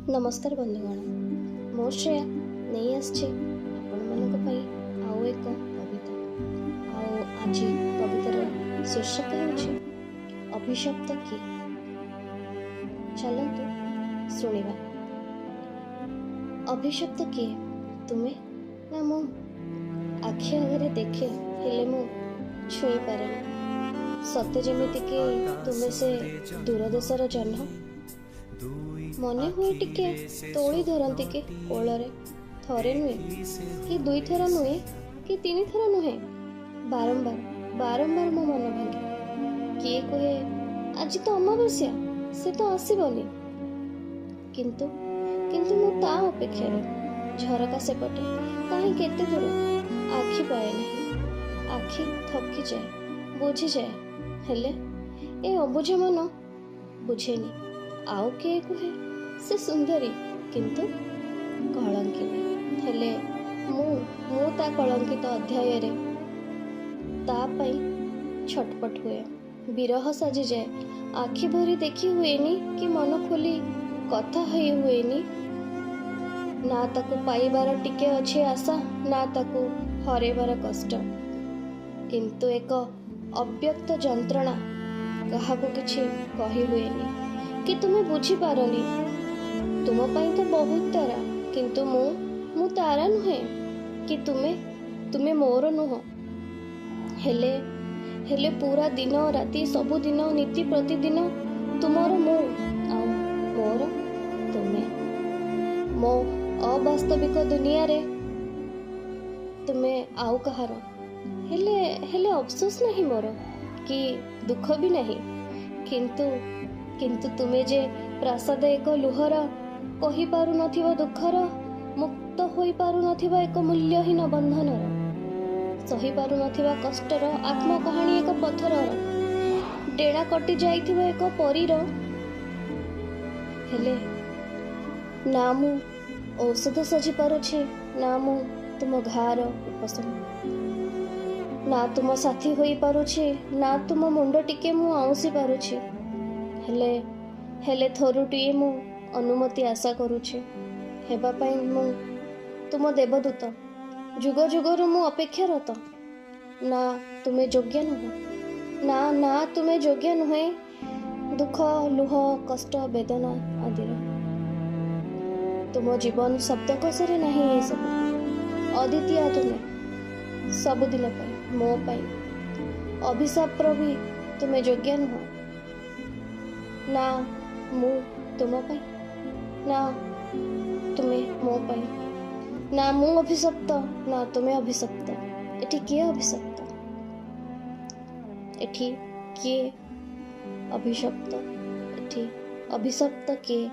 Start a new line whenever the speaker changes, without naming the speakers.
ନମସ୍କାର ବନ୍ଧୁଗଣ, ମୁଁ ଶ୍ରେୟା ନେଇ ଆସିଛି ଆପଣମାନଙ୍କ ପାଇଁ ଆଉ ଏକ କବିତା। ଆଉ ଆଜି କବିତାର ଶୀର୍ଷକ ହେଉଛି ଅଭିଶପ୍ତ କିଏ। ଚାଲନ୍ତୁ ଶୁଣିବା। ଅଭିଶପ୍ତ କିଏ, ତୁମେ ନା ମୁଁ? ଆଖି ଆଗରେ ଦେଖେ, ହେଲେ ମୁଁ ଛୁଇଁ ପାରେନା। ସତେ ଯେମିତିକି ତୁମେ ସେ ଦୂରଦେଶର ଜହ୍ନ। ମନେ ହୁଏ ଟିକେ ତୋଳି ଧରନ୍ତି କି କୋଳରେ। ଥରେ ନୁହେଁ କି ଦୁଇଥର ନୁହେଁ କି ତିନିଥର ନୁହେଁ, ବାରମ୍ବାର ବାରମ୍ବାର ମୋ ମନ ଭାଙ୍ଗେ। କିଏ କୁହେ ଆଜି ତ ଅମାବାସ୍ୟା, ସେ ତ ଆସିବନି। କିନ୍ତୁ କିନ୍ତୁ ମୁଁ ତା ଅପେକ୍ଷାରେ। ଝରକା ସେପଟେ କାହିଁ କେତେ ଦୂର, ଆଖି ପାଏ ନାହିଁ। ଆଖି ଥକିଯାଏ, ବୁଝିଯାଏ, ହେଲେ ଏ ଅବୁଝା ମନ ବୁଝେନି। ଆଉ କିଏ କୁହେ ସେ ସୁନ୍ଦରୀ, କିନ୍ତୁ କଳଙ୍କିନୀ। ହେଲେ ମୁଁ ତା କଳଙ୍କିତ ଅଧ୍ୟାୟରେ ତା ପାଇଁ ଛଟପଟ ହୁଏ, ବିରହ ସାଜିଯାଏ। ଆଖି ଭରି ଦେଖି ହୁଏନି କି ମନ ଖୋଲି କଥା ହେଇ ହୁଏନି। ନା ତାକୁ ପାଇବାର ଟିକେ ଅଛି ଆଶା, ନା ତାକୁ ହରେଇବାର କଷ୍ଟ। କିନ୍ତୁ ଏକ ଅବ୍ୟକ୍ତ ଯନ୍ତ୍ରଣା, କାହାକୁ କିଛି କହି ହୁଏନି କି ତୁମେ ବୁଝିପାରନି। ତୁମ ପାଇଁ ତ ବହୁତ ତାରା, କିନ୍ତୁ ମୁଁ ତାରା ନୁହେଁ କି ତୁମେ ମୋର ନୁହଁ। ହେଲେ ହେଲେ ପୁରା ଦିନ ରାତି ସବୁଦିନ ନୀତି ପ୍ରତିଦିନ ତୁମର ମୁଁ ଆଉ ମୋର ତୁମେ। ମୋ ଅବାସ୍ତବିକ ଦୁନିଆରେ ତୁମେ ଆଉ କାହାର। ହେଲେ ହେଲେ ଅଫସୋସ ନାହିଁ ମୋର କି ଦୁଃଖ ବି ନାହିଁ। କିନ୍ତୁ କିନ୍ତୁ ତୁମେ ଯେ ପ୍ରାସାଦ ଏକ ଲୁହର, କହିପାରୁନଥିବା ଦୁଃଖର, ମୁକ୍ତ ହୋଇପାରୁନଥିବା ଏକ ମୂଲ୍ୟହୀନ ବନ୍ଧନର, ସହିପାରୁନଥିବା କଷ୍ଟର ଆତ୍ମକାହାଣୀ ଏକ ପଥରର, ଡେଣା କଟି ଯାଇଥିବା ଏକ ପରୀର। ହେଲେ ନା ମୁଁ ଔଷଧ ସାଜି ପାରୁଛି, ନା ମୁଁ ତୁମ ଘାର ଉପଶମ, ନା ତୁମ ସାଥୀ ହୋଇପାରୁଛି, ନା ତୁମ ମୁଣ୍ଡ ଟିକେ ମୁଁ ଆଉଁସି ପାରୁଛି। ହେଲେ ହେଲେ ଥରୁଟିଏ ମୁଁ ଅନୁମତି ଆଶା କରୁଛି ହେବା ପାଇଁ ମୁଁ ତୁମ ଦେବଦୂତ। ଯୁଗ ଯୁଗରୁ ମୁଁ ଅପେକ୍ଷାରତ। ନା ତୁମେ ଯୋଗ୍ୟ ନୁହଁ, ନା ନା ତୁମେ ଯୋଗ୍ୟ ନୁହେଁ ଦୁଃଖ, ଲୁହ, କଷ୍ଟ, ବେଦନା ଆଦିର। ତୁମ ଜୀବନ ଶବ୍ଦକୋଷରେ ନାହିଁ ଏସବୁ। ଅଦ୍ୱିତୀୟ ତୁମେ ସବୁଦିନ ପାଇଁ ମୋ ପାଇଁ। ଅଭିଶାପର ବି ତୁମେ ଯୋଗ୍ୟ ନୁହଁ। ନା ମୁଁ ତୁମ ପାଇଁ, ନା ତୁମେ ମୋ ପାଇଁ। ନା ମୁଁ ଅଭିଶପ୍ତ, ନା ତୁମେ ଅଭିଶପ୍ତ। ଏଠି କିଏ ଅଭିଶପ୍ତ? ଏଠି କିଏ ଅଭିଶପ୍ତ? ଏଠି ଅଭିଶପ୍ତ କିଏ?